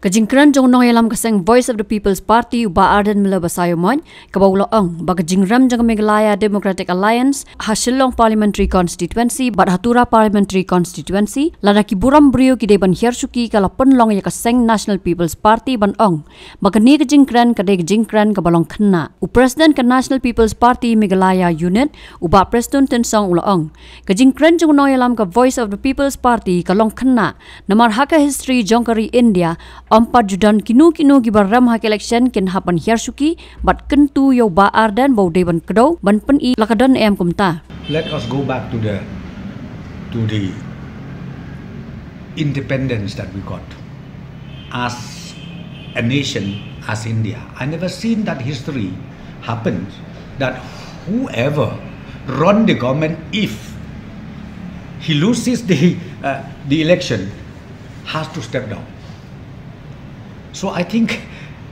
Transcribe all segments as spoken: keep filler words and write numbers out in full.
Ka jingkren jong u nongïalam ka seng Voice of the People's Party u Bah Ardent Miller Basaiawmoit, kaba u la ong ba ka jingrem jong ka Meghalaya Democratic Alliance ha Shillong Parliamentary Constituency bad ha Tura Parliamentary Constituency, lada ki burom briew ki dei ban hiar shuki, ka la pynlong ïa ka seng National People's Party ban ong ba kane ka jingkren ka dei ka jingkren kaba long khynnah. U President ka National People's Party Meghalaya Unit, u Bah Prestone Tynsong, u la ong, ka jingkren jong u nongïalam ka Voice of the People's Party ka long khynnah, namar ha ka history jong ka ri India, ym pat ju don kino kino kiba rem ha ka election kin hap ban hiar shuki bad kyntu ïa u Bah Ardent ba u dei ban kdew ban pyni la ka don em kumta. Let us go back to the, to the independence that we got as a nation, as India. I never seen that history happens, that whoever run the government, if he loses the, uh, the election, has to step down. So I think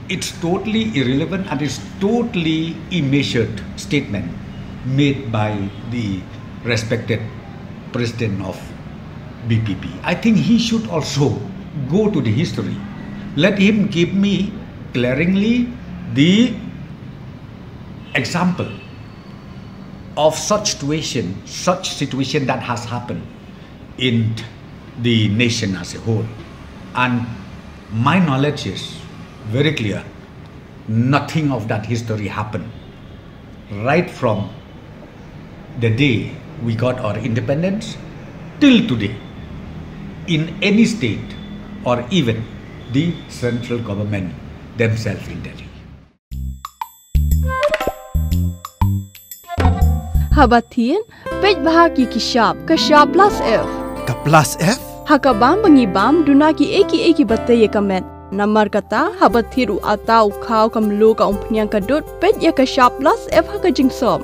it's totally irrelevant and it's totally immeasured statement made by the respected president of B P P. I think he should also go to the history. Let him give me glaringly the example of such situation, such situation that has happened in the nation as a whole. And my knowledge is very clear. Nothing of that history happened right from the day we got our independence till today in any state or even the central government themselves in Delhi. Haba thied, peit bha ki ki shap, ka shap plus F. Ka plus F? Ha ka bam ba ngi bam, duna ki ei ki ei kiba tei ïa ka met. Namar kata, haba thied u atta, u khaw, ka mluh, ka umphniang, ka dud, peit ïa ka shap plus F ha ka jingsop.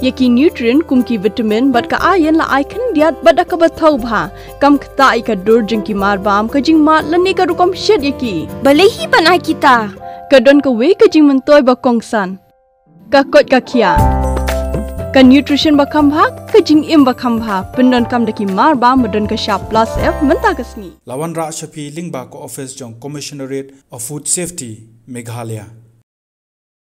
Ïa ki nutrient kum ki vitamin bad ka iron la ai khyndiat bad da kaba thaw bha. Kam ktah ïa ka dur jong ki mar bam, ka jingmad lane ka rukom shet ïa ki. Balei hi ban ai kita? Ka don kawei ka jingmyntoi ba kongsan. Ka koit ka khiah. Ka nutrition ba kham bha, ka jingim ba kham bha. Pyndonkam da ki mar bam ba don ka shap plus F mynta ka sngi. La wanrah sha phi lyngba ka office jong Commissionerate of Food Safety, Meghalaya.